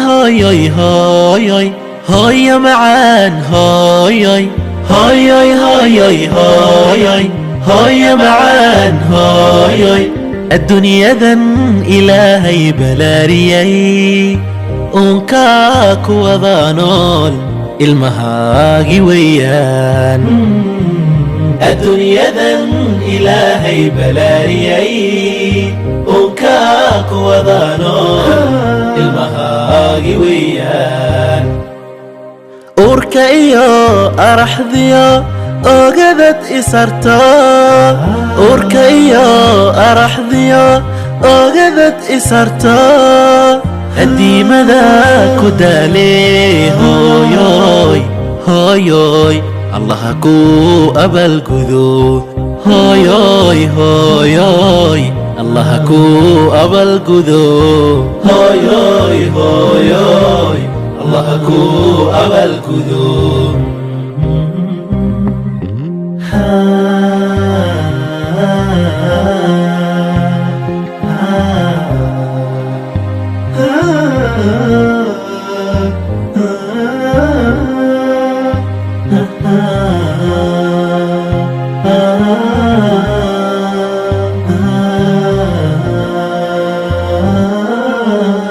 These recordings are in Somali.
Hooyoy, hooyoy, hooyo macaan, hooyoy, hooyoy, hooyoy, hooyoy, hooyo macaan, hooyoy. Adduunyadan Ilaahay balaariyay, uunkaa kuwada nool ilmahaagi weeyaan. Adduunyadan Ilaahay balaariyay, uunkaa kuwada nool ilmahaagi weeyaan. Uurka iyo araxdiyo ogadad isarto, uurka iyo araxdiyo ogadad isarto, adiimada ku daale, hooyoy, hooyoy, Allaha ku abaalgudo. Hooyoy, hooyoy, Allaha ku abaalgudo. Hooyoy, hooyoy, Allaha ku abaalgudo.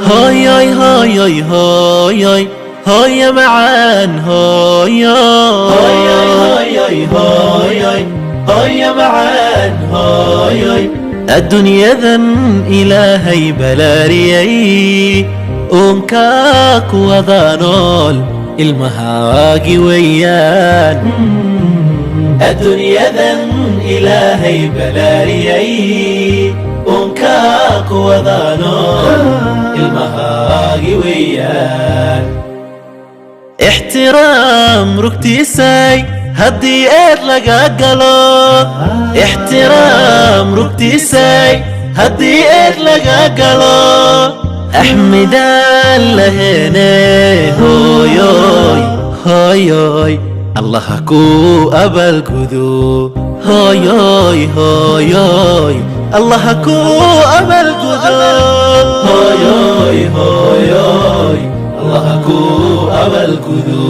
Hooyoy, hooyoy, hooyoy, hooyo macaan, hooyoy, hooyoy, hooyoy, hooyo macaan, hooyoy. Adduunyadan Ilaahay balaariyay, uunkaa kuwada nool ilmahaagi weeyaan. Adduunyadan Ilaahay balaariyay, uunkaa kuwada nool ilmahaagi weeyaan. Ixtiraam rugtiisay haddii eed laga galo, ixtiraam rugtiisay haddii eed laga galo, axmidaan laheene, hooyoy, hooyoy, Allaha ku abaalgudo. Hooyoy, hooyoy, Allaha ku abaalgudo. Hooyoy, hooyoy, Allaha ku abaalgudo.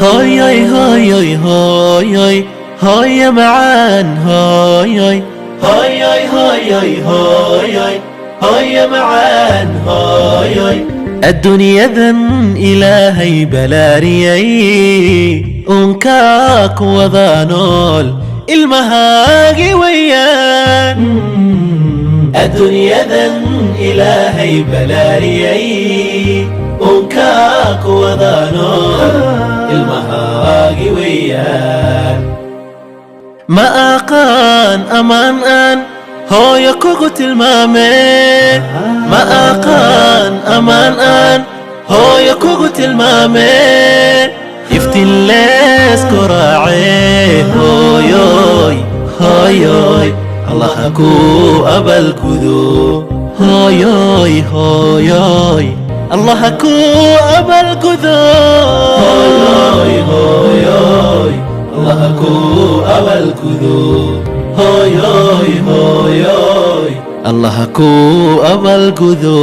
Hooyoy, hooyoy, hooyoy, hooyo macaan, hooyoy, hooyoy, hooyoy, hooyoy, hooyo macaan, hooyoy. Adduunyadan Ilaahay balaariyay, uunkaa kuwada nool ilmahaagi weeyaan. Adduunyadan Ilaahay balaariyay, uunkaa kuwada nool ilmahaagi weeyaan. Ma aqaan amaan aan hooyo kugu tilmaame, ma aqaan amaan aan hooyo kugu tilmaame, iftiin leesku raace, hooyoy, hooyoy, Allaha ku abaalgudo. Hooyoy, hooyoy, Allaha ku abaalgudo. Hooyoy, hooyoy, Allaha ku abaalgudo. Hooyoy, hooyoy, Allaha ku abaalgudo.